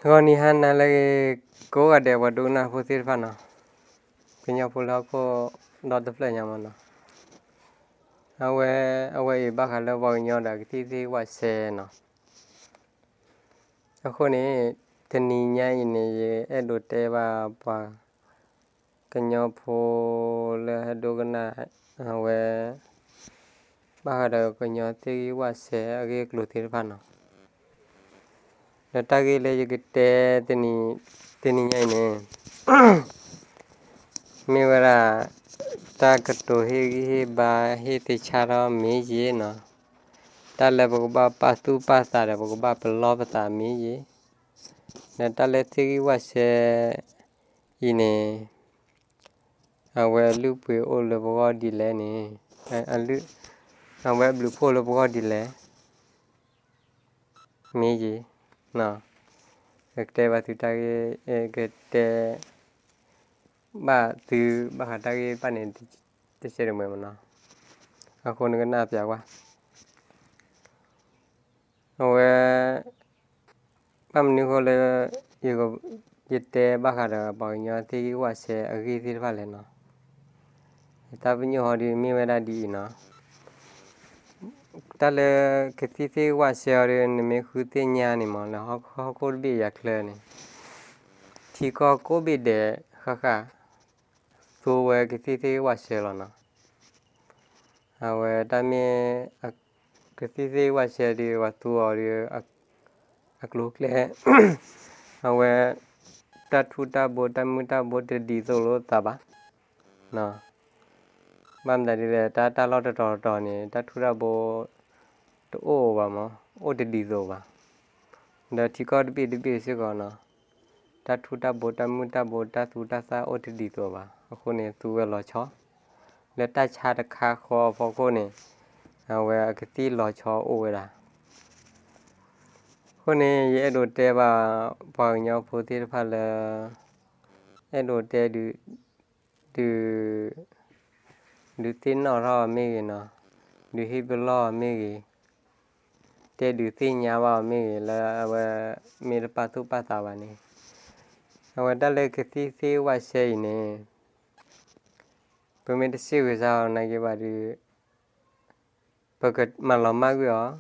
ဂီၤနံၤဟါနၤလၢအဂ့ၤ ကိးဂၤဒဲးပှၤဒိကနၣ်ဖိသ့ၣ်တဖၣ်နီၤ, ကညီဖိလၢဟီၣ်ခိၣ်ဒီတဖျၢၣ်ညါမးနီၤ, အဝဲ အဝဲအံၤဘၣ်ဃးလၢပှၤကညီဒီးကသံၣ်သ့ၣ်ဝၣ်စဲနီၤ. အဃိန့ၣ် တနံၤညါအံၤန့ၣ် ယအဲၣ်ဒိးတဲဘၣ်ပှၤကညီဖိလၢဟဲဒိကနၣ် အဝဲ ဘၣ်ဃးဒီးကညီသ့ၣ်ဂံၢ်ဝၣ်စဲအဂ့ၢ်အကျိၤသ့ၣ်တဖၣ်နီၤ. ဒီးတၢ်ဂ့ၢ်လၢယကတဲ တနံၤညါအံၤန့ၣ် မ့ၢ်ဝဲဒၣ် တၢ်ကတိၤဟ့ၣ်ဂံၢ်ဟ့ၣ်ဘါဟ့ၣ်သ့ၣ်ဆၣ်ထီၣ်မ့ၢ်ယ့ၢ်နီၤ, တၢ်လၢပကဘၣ်ပာ်သူၣ်ပာ်သးဒီးပကဘၣ်ပလီၢ်ပသးမ့ၢ်ယ့ၢ်, ဒီးတၢ်လၢသ့ၣ်ဂံၢ်ဝၣ်စဲအံၤန့ၣ် အဝဲအလုၢ်အပှ့ၤအိၣ်လၢပဂီၢ်ဒ်လဲၣ်န့ၣ်, အဝဲအဘျုးဖှိၣ်လၢပဂီၢ်ဒ်လဲၣ် မ့ၢ်ယ့ၢ်, ကတဲဘၣ်သုတၢ်ဂ့ၢ် ကတဲဘၣ်သုဘၣ်ဃးတၢ်ဂ့ၢ်တဖၣ်န့ၣ် တစဲးတမှဲၤမးနီၤ, အဃိနကနၣ်ပျးကွၢ် အဝဲ ဘၣ်မနုၤအဃိလၢ ယတဲဘၣ်ဃးဒီးပှၤကညီသ့ၣ်ဂံၢ်ဝၣ်စဲအဂ့ၢ်သ့ၣ်တဖၣ်လဲၣ်နီၤ, ယတၢ်ပညိၣ်ဟီဒုးမ့ၢ်ဝဲဒၣ်ဒ်အံၤနီၤ, တၢ်လၢကသံၣ်သ့ၣ်ဂံၢ်ဝၣ်စဲအီၤဒီး နမ့ၢ်ဃုသ့ၣ်ညါန့ၣ်မး လၢဟီၣ်ခိၣ်တဘ့ၣ်ယၤချၢန့ၣ် ထံကီၢ်ကိးဘ့ၣ်ဒဲးဃၣ်ဃၣ် သူဝဲကသံၣ်သ့ၣ်ဂံၢ်ဝၣ်စဲလီၤနီၤ. အဝဲတၢ်မ့ၢ် ကသံၣ်သ့ၣ်ဂံၢ်ဝၣ်စဲဒီး ပှၤသူအီၤဒီး အကျိၤကျဲ အဝဲ တၢ်ထူးတၢ်ဘိ တၢ်မုၢ်တၢ်ဘိတဒ်သိးလိာ်သးဘၣ်. ဘၣ်မတၤဒ်လဲၣ် တၢ်တၢ်လီၢ်တတီၤတတီၤန့ၣ် တၢ်ထူးတၢ်ဘိ တအိၣ်ဘၣ်မး အိၣ်တဒ်သိးဘၣ်. ဒီးထံကီၢ်တဘ့ၣ်တဘ့ၣ်စ့ၢ်ကီးနီၤ တၢ်ထူးတၢ်ဘိ တၢ်မုၢ်တၢ်ဘိ တၢ်သူတၢ်သၣ်အိၣ်တဒ်သိးဘၣ်. အဃိန့ၣ် သူဝဲလီၤဆီ လၢတၢ်ဆါတခါဃီအဖီခိၣ်န့ၣ် အဝဲအကသံၣ်လီၤဆီအိၣ်ဝဲဒၣ်. အဃိန့ၣ် ယအဲၣ်ဒိးတဲဘၣ်ပှၤကညီဖိသ့ၣ်တဖၣ်လၢ အဲၣ်ဒိးတဲဒုး ဒုး ဒုးသ့ၣ်နီၣ်ထီၣ်အီၤမ့ၢ်ဂ့ၤနီၤ, ဒုးဟ့ၣ်ပလီၢ်အီၤမ့ၢ်ဂ့ၤ, တဲဒုးသ့ၣ်ညါဘၣ်အီၤမ့ၢ်ဂ့ၤ လၢအဝဲမ့ၢ်တပာ်သူၣ်ပာ်သးဘၣ်န့ၣ်, အဝဲတၢ်လၢကသံၣ်သ့ၣ်ဂံၢ်ဝၣ်စဲအံၤန့ၣ် ပမ့ၢ်တစံးဂ့ၤစါအီၤနာ်က့ဘၣ်ဒီး ပကမၤလီၤမၢ်ကွံာ်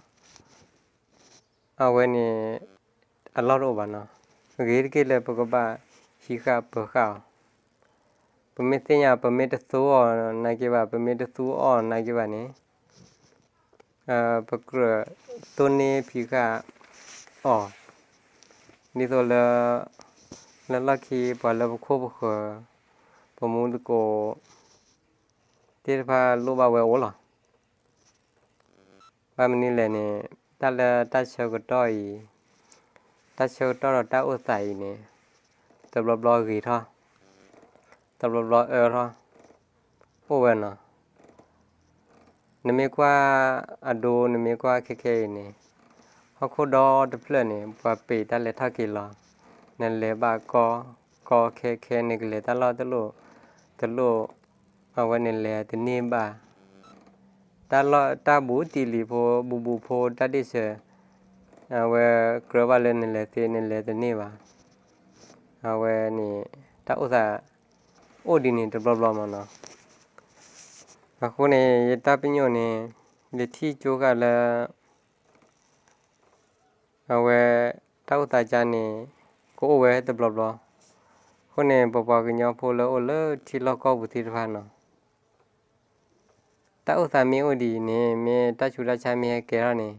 အီၤ အဝဲန့ၣ် အလီၢ်တအိၣ်ဘၣ်နီၤ. ဂ့ၤတက့ၢ်လၢပကဘၣ်ဟံးဃာ်ပၢၤဃာ်အီၤ, ပမ့ၢ်သ့ၣ်ညါ ပမ့ၢ်တသူအီၤနာ်က့ဘၣ် ပမ့ၢ်တသူအီၤနာ်က့ဘၣ်န့ၣ် ပကြၢးသိန့ၢ်ဖံးဃာ်အီၤ, ဒ်သိးလၢ လၢလီၢ်ခံပှၤလၢပခိၣ်ပဃၢၤ ပမူသကိး သ့ၣ်တဖၣ်လိၣ်ဘၣ်ဝဲအိၣ်လီၤ. ဘၣ်မနုၤလဲၣ်န့ၣ် တၢ်လၢတၢ်ဆၢကတီၢ်အံၤ, တၢ်ဆၢကတီၢ်ဒီးတၢ်အိၣ်သးအံၤန့ၣ် တဘျီဘျီဂ့ၤထီၣ်, တဘျီဘျီအၢထီၣ်, အိၣ်ဝဲနီၤ. နမ့ၢ်ကွၢ်အဒိ နမ့ၢ်ကွၢ်ခဲခဲအံၤန့ၣ် ဟီၣ်ခိၣ်ဒီတဖျၢၣ်န့ၣ် ပှၤပ့ၤတၢ်လဲၤထီၣ်က့ၤလီၤ, နလဲၤဘၣ်ကီ ကီခဲခဲ နကလဲၤတၢ်လီၢ်တလိၣ်တလိၣ် အဝဲန့ၣ်လဲၤတန့ၢ်ဘၣ်. တၢ်လီၢ်တၢ်ဘူးတံၢ်လံၤဖိ ဘူးဘူးဖိတၢ်ဒ့ၣ်စၢၤ အဝဲကြၢးဘၣ်လၢနလဲၤသ့ နလဲၤတန့ၢ်ဘၣ်. အဝဲန့ၣ် တၢ်အိၣ်သး အိၣ်ဒ်န့ၣ်တဘျီဘျီမးနီၤ. အဃိန့ၣ် ယတၢ်ပညိၣ်န့ၣ် ယထံၣ်ကၠိဃာ်လၢ အဝဲ တၢ်အိၣ်သးကါန့ၣ် ကအိၣ်ဝဲတဘျီဘျီ. အဃိန့ၣ် ပပှၤကညီဖိလၢအိၣ်လၢထံလီၢ်ကီၢ်ပူၤသ့ၣ်တဖၣ်နီၤ တၢ်အိၣ်သးမ့ၢ်အိၣ်ဒ်အံၤန့ၣ် မ့ၢ်တၢ်ဆူးတၢ်ဆါမ့ၢ်ဟဲကဲထီၣ်န့ၣ်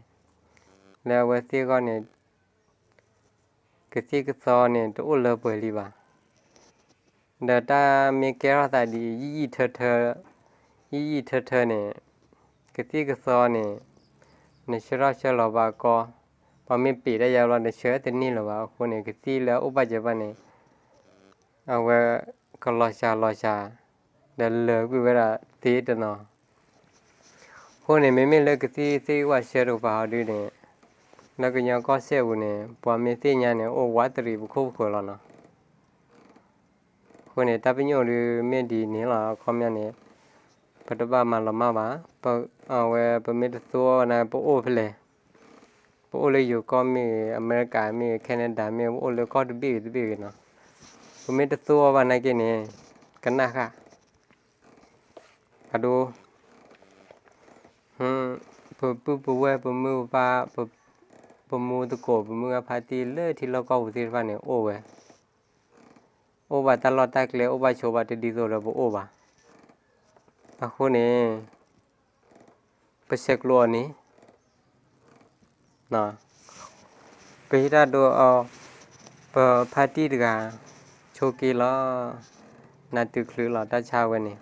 လၢအဝဲသ့ၣ်အဂီၢ်န့ၣ် ကသံၣ်ကသီန့ၣ် တအိၣ်လၢပှဲၤလံဘၣ်. ဒီးတၢ်မ့ၢ်ကဲထီၣ်သးဒ်အံၤ ယံာ်ယံာ်ထၢထၢ ယံာ်ယံာ်ထၢထၢန့ၣ် ကသံၣ်ကသီန့ၣ် နဆှၢထီၣ်ဆှၢလီၤဘၣ်ကီ, ပှၤမ့ၢ်ပ့ၤတၢ်ယါဘျီ နဆှၢတန့ၢ်လၢၤဘၣ်. အဃိန့ၣ် ကသံၣ်လၢအအိၣ်ဘၣ်စၢၤဘၣ်န့ၣ် အဝဲကလီၤစှၤလီၤစှၤ ဒီးလၢာ်ကွံာ်ဝဲဒၣ်သ့တနီၤ. အဃိန့ၣ် မ့မ့ၢ်လၢကသံၣ်သ့ၣ်ဂံၢ်ဝၣ်စဲတကပၤဟီဒုန့ၣ် လၢကညီကီၢ်စဲၣ်ပူၤန့ၣ် ပှၤမ့ၢ်သ့ၣ်ညါန့ၣ် အိၣ်ဝးတရံးပခိၣ်ပဃၢၤလီၤနီၤ. အဃိန့ၣ် တၢ်ပညိၣ်ဒုမ့ၢ်ဒ်န့ၣ်လီၤ. အခီပညီန့ၣ် ပတဘၣ်မၤလီၤမၢ်ဘၣ်. အဝဲပမ့ၢ်တသူအီၤန့ၣ် ပအိၣ်ဖဲလဲၣ် ပအိၣ်လၢယိၤကီၢ်မ့ၢ်ဂ့ၤ, အမဲရကၤမ့ၢ်ဂ့ၤ, Canadaမ့ၢ်ဂ့ၤ, ပအိၣ်လၢကီၢ်တဘ့ၣ်ဂ့ၤတဘ့ၣ်ဂ့ၤနီၤ, ပမ့ၢ်တသိအီၤဘၣ်နာ်က့န့ၣ် ကနၣ်ဃာ်, အဒိ ပပုၢ်ပဝဲၢ် ပမုၢ်ပပၢ်, ပမူသကိး ပမုၢ်ဂၤဖါတံၢ်လၢထံလီၢ်ကီၢ်ပူၤသ့ၣ်တဖၣ်န့ၣ် အိၣ်ဝဲ, အိၣ်ဘၣ်တၢ်လီၢ်တၢ်ကျဲ အိၣ်ဘၣ်ဆိးဘၣ်တဒ်သိးဒီးပအိၣ်ဘၣ်. အဃိန့ၣ် ပဆဲးကျိးအီၤန့ၣ် ပဟ့ၣ်တၢ်ဒိအီၤ, ပဖါတံၢ်တဂၤ ဆိးက့လီၤ, နးတုၤချုးလီၤ တၢ်ဆါဝဲန့ၣ်,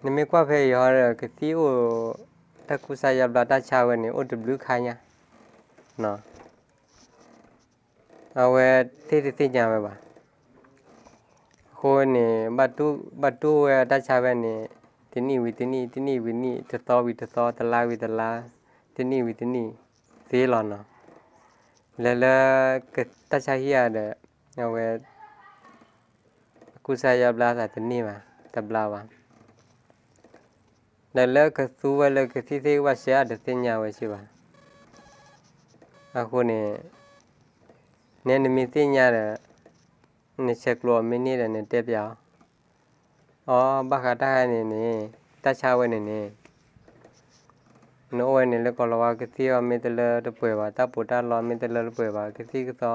နမ့ၢ်ကွၢ်ဖဲအံၤဟီဒီး ကသံၣ်အိၣ် တၢ်ကူစါယါဘျါ တၢ်ဆါဝဲန့ၣ် အိၣ်တဘျုးခါညါ, အဝဲသ့ၣ်တသ့ၣ်ညါဝဲဘၣ်. အဃိန့ၣ် ဘၣ်တူၢ်ဝဲတၢ်ဆါဝဲန့ၣ် တနံၣ်ဝံၤတနံၣ်, တနံၣ်ဝံၤနံၣ်, တသီဝံၤတသီ, တလါဝံၤတလါ, တနံၣ်ဝံၤတနံၣ်သ့လီၤနီၤ. လဲၤလၢ တၢ်ဆါဟံၣ်ဧါဒီး အဝဲ ကူစါယါဘျါသးတန့ၢ်ဘၣ်, တဘျါဘၣ်. ဒီးလၢကသူဝဲလၢကသံၣ်သ့ၣ်ဝၣ်စဲအါ တသ့ၣ်ညါဝဲစ့ၢ်ဘၣ်. အဃိန့ၣ် နဲနမ့ၢ်သ့ၣ်ညါဒီး နဆဲးကျိးအီၤမ့ၢ်န့ၢ်ဒီး နတဲပျးအီၤ, အီ ဘၣ်ဃးတၢ်ဟဲန့ၣ်န့ၣ် တၢ်ဆါဝဲန့ၣ်န့ၣ် နအိၣ်ဝဲန့ၣ်လၢကီၢ်လီၤဝါ ကသံၣ်အီၤမ့ၢ်တလၢတပှဲၤဘၣ်, တၢ်ပီးတၢ်လီမ့ၢ်တလၢတပှဲၤဘၣ်, ကသံၣ်ကသီ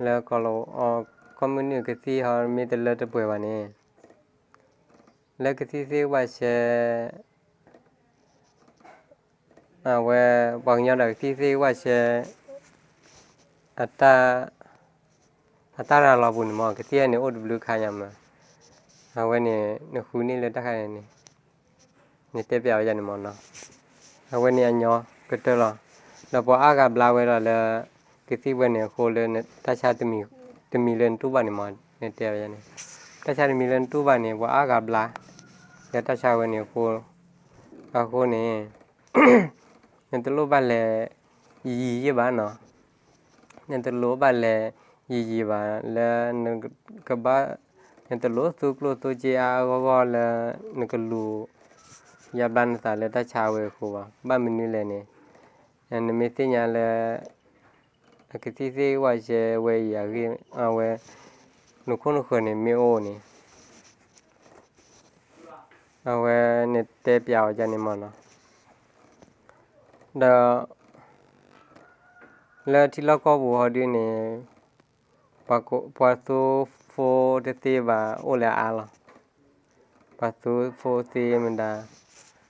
လၢကီၢ်လီၤ, ကီၢ်မုၢ်နုာ်ကသံၣ်ဟီမ့ၢ်တလၢတပှဲၤဘၣ်န့ၣ် လၢကသံၣ်သ့ၣ်ဝၣ်စဲ အဝဲ ပှၤကညီဒီးကသံၣ်သ့ၣ်ဝၣ်စဲ အတၢ် အတၢ်ရၤလီၤပူၤန့ၣ်မ့ၢ် ကသံၣ်ဝဲန့ၣ်အိၣ်တဘျုးခါညါမး, အဝဲန့ၣ် နဃုန့ၢ်လၢတၢ်ခါန့ၣ်န့ၣ် နတဲပျးဝဲယၤန့ၣ်မ့ၢ်နီၤ. အဝဲန့ၣ်အညီကတၢၢ်လီၤ. ဒီးပှၤအါဂၤဘျါဝဲဒၣ်လၢ ကသံၣ်ဝဲန့ၣ်အဃိလၢ တၢ်ဆါတမံၤလၢနတူၢ်ဘၣ်န့ၣ်မ့ၢ် နတဲဝဲယၤန့ၣ်, တၢ်ဆါတမံၤလၢနတူၢ်ဘၣ်န့ၣ် ပှၤအါဂၤဘျါ လၢတၢ်ဆါဝဲန့ၣ်အဃိ, အဃိန့ၣ် နတလိၣ်ဘၣ်လဲၤယံၤယံၤဘၣ်နီၤ. နတလိၣ်ဘၣ်လဲၤယံၤယံၤဘၣ် လၢနကဘၣ်, နတလိၣ်သူကျိၣ်သူစ့အါအါဂီၢ်ဂီၢ်လၢ နကလူၤ ယါဘျါနသးလၢတၢ်ဆါဝဲအဃိဘၣ်. ဘၣ်မနုၤလဲၣ်န့ၣ် နမ့ၢ်သ့ၣ်ညါလၢ အကသံၣ်သ့ၣ်ဝၣ်စဲဝဲအံၤအဂ့ၢ် အဝဲ နခိၣ်နဃၢၤန့ၣ်မ့ၢ်အိၣ်န့ၣ် အဝဲနတဲပျးအီၤယၤန့ၣ်မ့ၢ်နီၤ. ဒီး လၢထံလီၢ်ကီၢ်ပူၤဟီဒုန့ၣ် ပှၤသူ phone တသ့ဘၣ်အိၣ်လၢအါလီၤ. ပှၤသူ phone သ့မတၤ,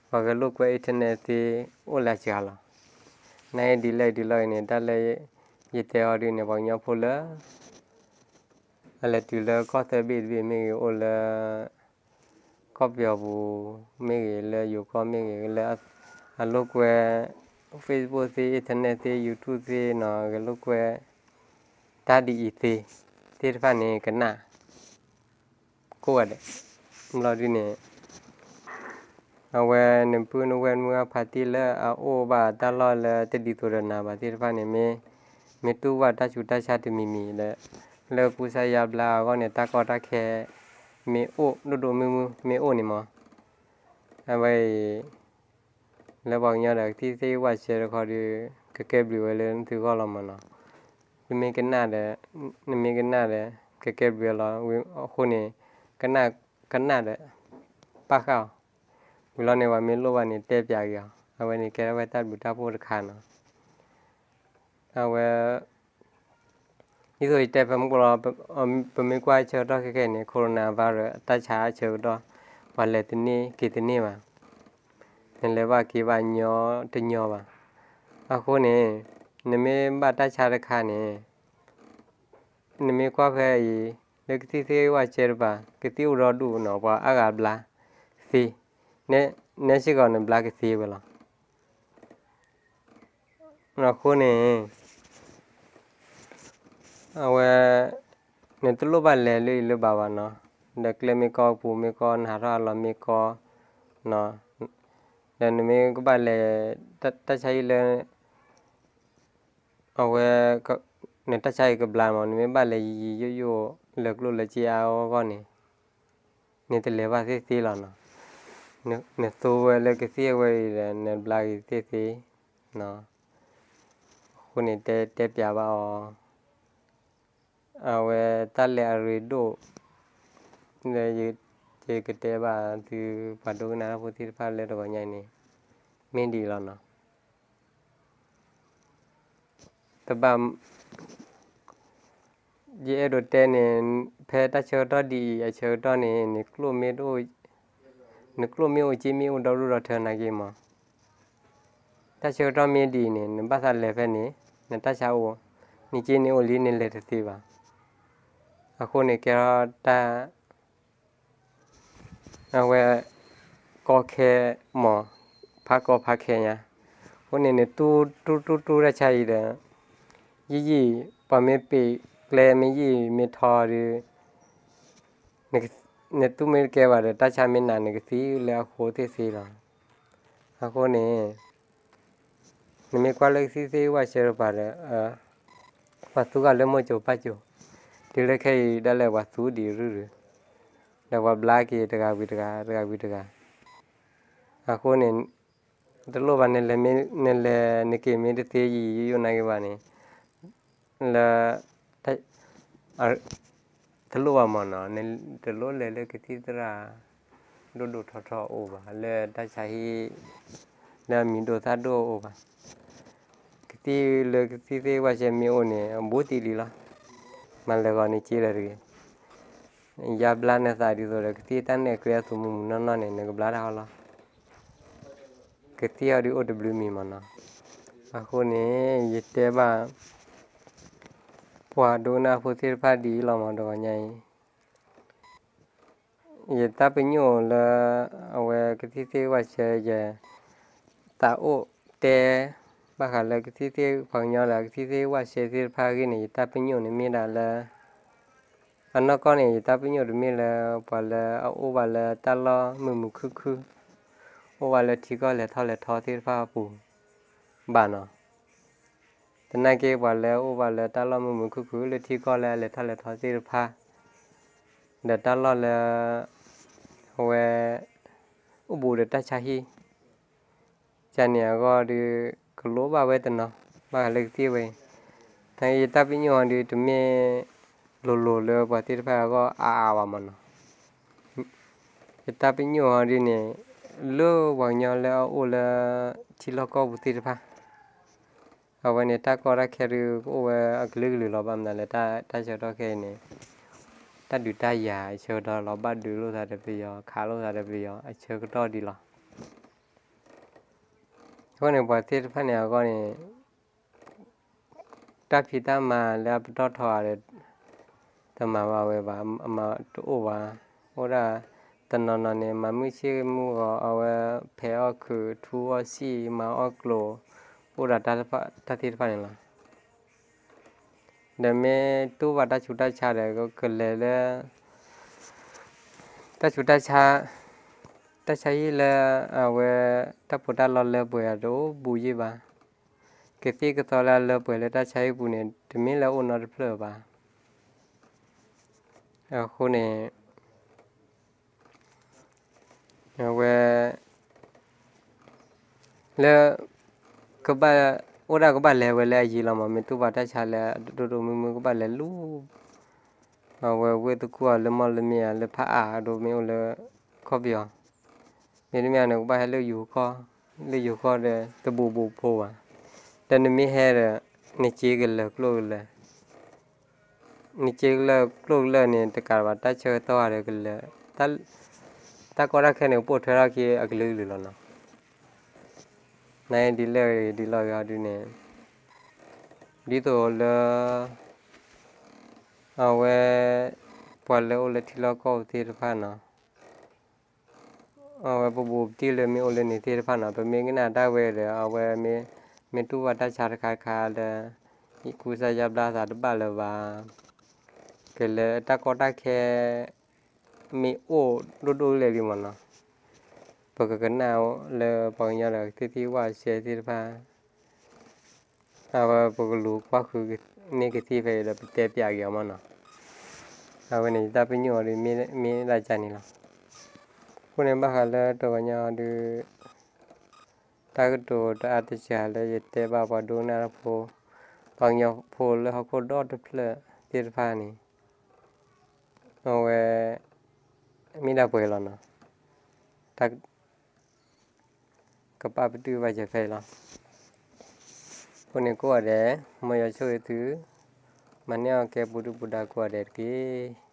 ပှၤဂဲၤလိာ်ကွဲ internet သ့အိၣ်လၢအစှၤလီၤ. နဒ်လဲၣ်ဒ်လဲၣ်အံၤန့ၣ် တၢ်လၢယတဲအီၤဒုန့ၣ် ပှၤကညီဖိလၢ အလဲၤတုၤလၢကီၢ်သၢဘ့ၣ်တဘ့ၣ်မ့ၢ်ဂ့ၤ အိၣ်လၢ ကီၢ်ပယီၤပူၤမ့ၢ်ဂ့ၤ လၢယိၤကီၢ်မ့ၢ်ဂ့ၤ လၢအလိာ်ကွဲ Facebook သ့ internet သ့ YouTube သ့နီၤ ဂဲၤလိာ်ကွဲ တၢ်ဒ်အံၤသ့ သ့ၣ်တဖၣ်န့ၣ် ကနၣ် ကိးဂၤဒဲး ဘျီဒုန့ၣ် အဝဲနပုၢ်နဝဲၢ်မုၢ်ဂၢ်ဖါတံၢ်လၢအအိၣ်ဘၣ်တၢ်လီၢ်လၢတဒ်သိးဒီးနၤဘၣ်သ့ၣ်တဖၣ်န့ၣ် မ့ၢ် မ့ၢ်တူၢ်ဘၣ်တၢ်ဆူးတၢ်ဆါတမံၤမံၤဒီး လၢကူစါယါဘျါအဂီၢ်န့ၣ် တၢ်ကီတၢ်ခဲ မ့ၢ်အိၣ်ဒိၣ်ဒိၣ်မုၢ်မုၢ်မ့ၢ်အိၣ်န့ၣ်မး အဝဲအံၤ လၢပှၤကညီဒီးကသံၣ်သ့ၣ်ဝၣ်စဲတခီဒီး ကကဲဘျုးဝဲလၢနသုဂီၢ်လီၤမးနီၤ. နမ့ၢ်ကနၣ်ဒီး နမ့ၢ်ကနၣ်ဒီး ကကဲဘျုးဝဲလီၤ. အဃိန့ၣ် ကနၣ် ကနၣ်ဒီး ပာ်ဃာ်အီၤ ဝံၤလီၤန့ၣ် ပှၤမ့ၢ်လိၣ်ဘၣ်န့ၣ် တဲပျးက့ၤအီၤ အဝဲန့ၣ်ကဲထီၣ်ဝဲတၢ်ဘျုးတၢ်ဖှိၣ်တခါနီၤ. အဝဲ ဒ်သိးယတဲဖဲမုၢ်ကီလီၤ ပမ့ၢ်ကွၢ်ဆၢကတီၢ်ခဲကနံၣ်န့ၣ် coronavirus တၢ်ဆါအဆၢကတီၢ် ပှၤလဲၤတန့ၢ်က့ၤတန့ၢ်ဘၣ်, နလဲၤဘၣ်က့ၤဘၣ်ညီတညီဘၣ်. အဃိန့ၣ် နမ့ၢ်ဘၣ်တၢ်ဆါတခါန့ၣ် နမ့ၢ်ကွၢ်ဖဲအံၤ လၢကသံၣ်သ့ၣ်ဝၣ်စဲတပၤ ကသံၣ်အိၣ်ဒီဒူၣ်နီၤ ပှၤအါဂၤဘျါသ့, နဲစ့ၢ်ကီးနဘျါကသ့ဝဲလီၤ. အဃိန့ၣ် အဝဲ နတလိၣ်ဘၣ်လဲၤလၢအံၤလၢဘၣ်ဘၣ်နီၤ, ဒီးကျဲမ့ၢ်ကီ ပူၤမ့ၢ်ကီ နဟးထီၣ်အလီၢ်မ့ၢ်ကီ, ဒီးနမ့ၢ်ကဘၣ်လဲၤ တၢ်ဆါဟံၣ်လၢ အဝဲ နတၢ်ဆါဟံၣ်ကဘျါမး နမ့ၢ်ဘၣ်လဲၤယံာ်ယံာ်ယိာ်ယိာ် လၢကျိၣ်လၢစ့အါအါဂီၢ်ဂီၢ်န့ၣ် နတလဲၤဘၣ်သ့ၣ်သ့လီၤနီၤ. နသိဝဲလၢကသံၣ်အဝဲအံၤဒီး နဘျါက့ၤသ့ၣ်သ့နီၤ. အဃိန့ၣ်တဲ တဲပျးဘၣ်အီၤ, အဝဲတၢ်လဲၤအရ့ဒိၣ် လၢယ ယကတဲဘၣ်သုပှၤဒိကနၣ်တၢ်ဖိသ့ၣ်တဖၣ်လၢတဂီၤညါအံၤန့ၣ် မ့ၢ်ဒ်အံၤလီၤနီၤ. တဘၣ် ယအဲၣ်ဒိးတဲန့ၣ် ဖဲတၢ်ဆၢကတီၢ်ဒ်အံၤ အဆၢကတီၢ်န့ၣ် နကျိၣ်မ့ၢ်အိၣ် စ့မ့ၢ်အိၣ်ဒီဒိၣ်ဒီထၢနာ်က့မး, တၢ်ဆၢကတီၢ်မ့ၢ်ဒ်အံၤန့ၣ် နဘၣ်သးလဲၤဖဲန့ၣ် နတၢ်ဆါအိၣ်, နစ့န့ၣ်အိၣ်လံ နလဲၤတသ့ဘၣ်. အဃိန့ၣ်ကဲထီၣ်တၢ် အဝဲ ကီခဲမး, ဖးကီဖးခဲညါ, အဃိန့ၣ် နတူၢ်တူၢ်တူၢ်တၢ်ဆါအံၤဒီး ယံာ်ယံာ် ပှၤမ့ၢ်ပ့ၤကျဲမ့ၢ်ယံာ်မ့ၢ်ထီဒီး နတူၢ်မ့ၢ်တကဲဘၣ်ဒီး တၢ်ဆါမ့ၢ်နး နကသံလၢအဃိသ့ၣ်သ့လီၤ. အဃိန့ၣ် နမ့ၢ်ကွၢ်လၢကသံၣ်သ့ၣ်ဝၣ်ဆှဲတပၤဒီး ပှၤသူဂၤလၢမိၢ်စိၤပၢ်စိၤ, တုၤလၢခဲအံၤဒၣ်လဲာ်ပှၤသူဒံးရုၢ်ရုၢ်, ဒီးပှၤဘျါက့ၤတဂၤဝံၤတဂၤ တဂၤဝံၤတဂၤ, အဃိန့ၣ် တလိၣ်ဘၣ် နလဲၤ နက့ၤမ့ၢ်တသ့ယံာ်ယိယိနာ်က့ဘၣ်န့ၣ် လၢ တလိၣ်ဘၣ်မးနီၤ, တလိၣ်လဲၤလၢကသံၣ်သရၣ် ဒိၣ်ဒိၣ်ထီထီအိၣ်ဘၣ်, လၢတၢ်ဆါဟံၣ် လၢအမံၤဒိၣ်သၣ်ဒိၣ်အိၣ်ဘၣ်. ကသံၣ်လၢကသံၣ်သ့ၣ်ဝၣ်ဆှဲမ့ၢ်အိၣ်န့ၣ် အဘူးတံၢ်လံလီၤ. မၤလဲၤဂီၤန့ၢ်စ့လၢၤတဂ့ၤ. ယါဘျါနသးဒ်သိးဒီး ကသံၣ်တၢ်နဲၣ်ကျဲအသူၣ်မုာ်မုာ်နီၢ်နီၢ်န့ၣ် နကဘျါတၢ်ဟီလီၤ. ကသံၣ်အီၤဒုးအိၣ်တဘျုးမံၤမးနီၤ. အဃိန့ၣ် ယတဲဘၣ် ပှၤဒိကနၣ်ဖိသ့ၣ်တဖၣ်ဒ်အံၤလီၤမး တဂီၤညါအံၤ ယတၢ်ပညိၣ်လၢ အဝဲကသံၣ်သ့ၣ်ဝၣ်ဆှဲယဲ သးအိၣ်တဲ ဘၣ်ဃးလၢကသံၣ်သ့ၣ်ပှၤကညီဒီးကသံၣ်သ့ၣ်ဝၣ်ဆှဲသ့ၣ်တဖၣ်အဂ့ၢ်န့ၣ် ယတၢ်ပညိၣ်န့ၣ်မ့ၢ်ဒၣ်လၢ အနီၢ်ကီၢ်န့ၣ် ယတၢ်ပညိၣ်တမ့ၢ်လၢ ပှၤလၢအအိၣ်ဘၣ်လၢတၢ်လီၢ်မုာ်မုာ်ခုၣ်ခုၣ်, အိၣ်ဘၣ်လၢထံကီၢ်လဲၤထီၣ်လဲၤထီသ့ၣ်တဖၣ်အပူၤဘၣ်နီၤ. သနာ်က့ပှၤလၢအအိၣ်ဘၣ်လၢတၢ်လီၢ်မုာ်မုာ်ခုၣ်ခုၣ် လၢထံကီၢ်လၢအလဲၤထီၣ်လဲၤထီသ့ၣ်တဖၣ် ဒီးတၢ်လီၢ်လၢ အဝဲ အိၣ်ဘူးဒီးတၢ်ဆါဟံၣ် ကန့ၣ်အဂီၢ်ဒီး ကလိဘၣ်ဝဲတနီၤ ဘၣ်ဃးလၢကသံၣ်ဝဲအံၤ, သနာ်က့ယတၢ်ပညိၣ်အီၤဒီး တမ့ၢ်လိၤလိၤလၢပှၤသ့ၣ်တဖၣ်အဂီၢ်အါအါဘၣ်မးနီၤ. ယတၢ်ပညိၣ်အီၤဒ်န့ၣ် လၢပှၤကညီလၢအအိၣ်လၢ ထံလီၢ်ကီၢ်ပူၤသ့ၣ်တဖၣ် အဝဲန့ၣ်တၢ်ကီတၢ်ခဲဒုးကအိၣ်ဝဲအကလုာ်ကလုာ်လီၤ. ဘၣ်မနုၤလဲၣ် တၢ်ဆၢကတီၢ်ခဲအံၤန့ၣ် တၢ်ဒုးတၢ်ယၤအဆၢကတီၢ်လီၤ. ဘၣ်ဒုးလိာ်သးဒီးပယီၤ ခးလိာ်သးဒီးပယီၤအဆၢကတီၢ်ဒ်လီၤ. အဃိန့ၣ် ပှၤသ့ၣ်တဖၣ်န့ၣ်အဂီၢ်န့ၣ် တၢ်ဖံးတၢ်မၤလၢအပတီၢ်ထီဒီး တမၤဘၣ်ဝဲဘၣ်, အမၤတအိၣ်ဘၣ်. အိၣ်ဒၣ်တနီၤနီၤန့ၣ် မၤမုၢ်ဆ့ၣ်မုၢ်ဂီၤ အဝဲဖဲးအီၣ်ခုး ထူအီၣ်စံၣ် မၤအီၣ်ကျိၤ အိၣ်ဒၣ်တၢ်သ့ၣ်တဖၣ်န့ၣ်လီၤ. ဒီးမ့ၢ်တူၢ်ဘၣ်တၢ်ဆူးတၢ်ဆါဒီး ကလဲၤလၢ တၢ်ဆူးတၢ်ဆါ တၢ်ဆါဟံၣ်လၢအဝဲ တၢ်ပီးတၢ်လီလၢပှဲၤတအိၣ်ဘူးယံာ်ဘၣ်. ကသံၣ်ကသီလၢအလၢပှဲၤလၢတၢ်ဆါဟံၣ်ပူၤန့ၣ် တမ့ၢ်လၢအအိၣ်နီတဖျၢၣ်ဘၣ်. အဃိန့ၣ် အဝဲ လၢ ကဘၣ် အိၣ်ဒၣ်ကဘၣ်လဲၤဝဲလၢအယံၤလီၤမး. မ့ၢ်တူၢ်ဘၣ်တၢ်ဆါလၢအဒိၣ်ဒိၣ်မုၢ်မုၢ် ကဘၣ်လဲၤလူၤ အဝဲဝ့ၢ်သကူၣ်အီၤလၢမီၢ်လၢမ့ၢ်ဧါ လၢဖးအါအဒိမ့ၢ်အိၣ်လၢ ကီၢ်ပယီၤ မ့တမ့ၢ်န့ၣ် ကဘၣ်ဟဲလၢယိၤကီၢ် လၢယိၤကီၢ်ဒီး တဘူးဘူးဖိဘၣ်. ဒီးနမ့ၢ်ဟဲဒီး နစ့ကလၢာ်ကျိၣ်ကလၢာ် နစ့ကလၢာ်ကျိၣ်ကလၢာ်န့ၣ် တကးဘၣ်တၢ်ဆၢကတီၢ်ဒီးကလၢာ် တၢ်ကီတၢ်ခဲန့ၣ် ကပိာ်ထွဲထီၣ်က့ၤအကလုာ်ကလုာ်လီၤနီၤ. နဒ်လဲၣ်ဂ့ၤဒ်လဲၣ်ဂ့ၤအီၤဒုန့ၣ် ဒ်သိးလၢ အဝဲ ပှၤလၢအိၣ်လၢထံလီၢ်ကီၢ်ပူၤသ့ၣ်တဖၣ်နီၤ အဝဲပဘူးပတံၢ်လၢမ့ၢ်အိၣ်လၢန့ၣ်သ့ၣ်တဖၣ်နီၤ ပမ့ၢ်ကနၣ်တၢ်ဝဲဒီး အဝဲ မ့ၢ်တူၢ်ဘၣ်တၢ်ဆါတခါခါဒီး ယကူစါယါဘျါသးတဘၣ်လၢၤဘၣ်. ကလဲၤတၢ်ကီတၢ်ခဲ မ့ၢ်အိၣ်ဒိၣ်ဒိၣ်လဲၣ်လံမးနီၤ ပကကနၣ်လၢပှၤကညီဒီးကသံၣ်သ့ၣ်ဝၣ်ရှဲသ့ၣ်တဖၣ် အဝဲပကလူၤကွၢ်ဃုန့ၢ်ကသံၣ်ဖဲအံၤဒီး ပတဲပၠးက့ၤအီၤမးနီၤ. အဝဲန့ၣ် ယတၢ်ပညိၣ်အီၤဒုး မ့ၢ်ဒၣ်ကန့ၣ်လီၤ. အဃိန့ၣ် ဘၣ်ဃးလၢတဂီၤညါအီၤဒုး တၢ်ကတိၤတအါတစှၤလၢယတဲဘၣ်ပှၤဒိကနၣ်တၢ်ဖိ ပှၤကညီဖိလၢဟီၣ်ခိၣ်ဒီတဖျၢၣ်သ့ၣ်တဖၣ်န့ၣ် အဝဲ မ့ၢ်ဒၣ်ပှဲၤလီၤနီၤ. တၢ် ကပာ်ပတုာ်ဘၣ်ယဲဖဲအံၤလီၤ. အဃိန့ၣ်ကိးဂၤဒဲး, မ်ယွၤဆိၣ်ဂ့ၤသု, မၤန့ၢ်အီၣ်ကဲပူၤဒုၣ်ပူၤဒါကိးဂၤဒဲးတက့ၢ်.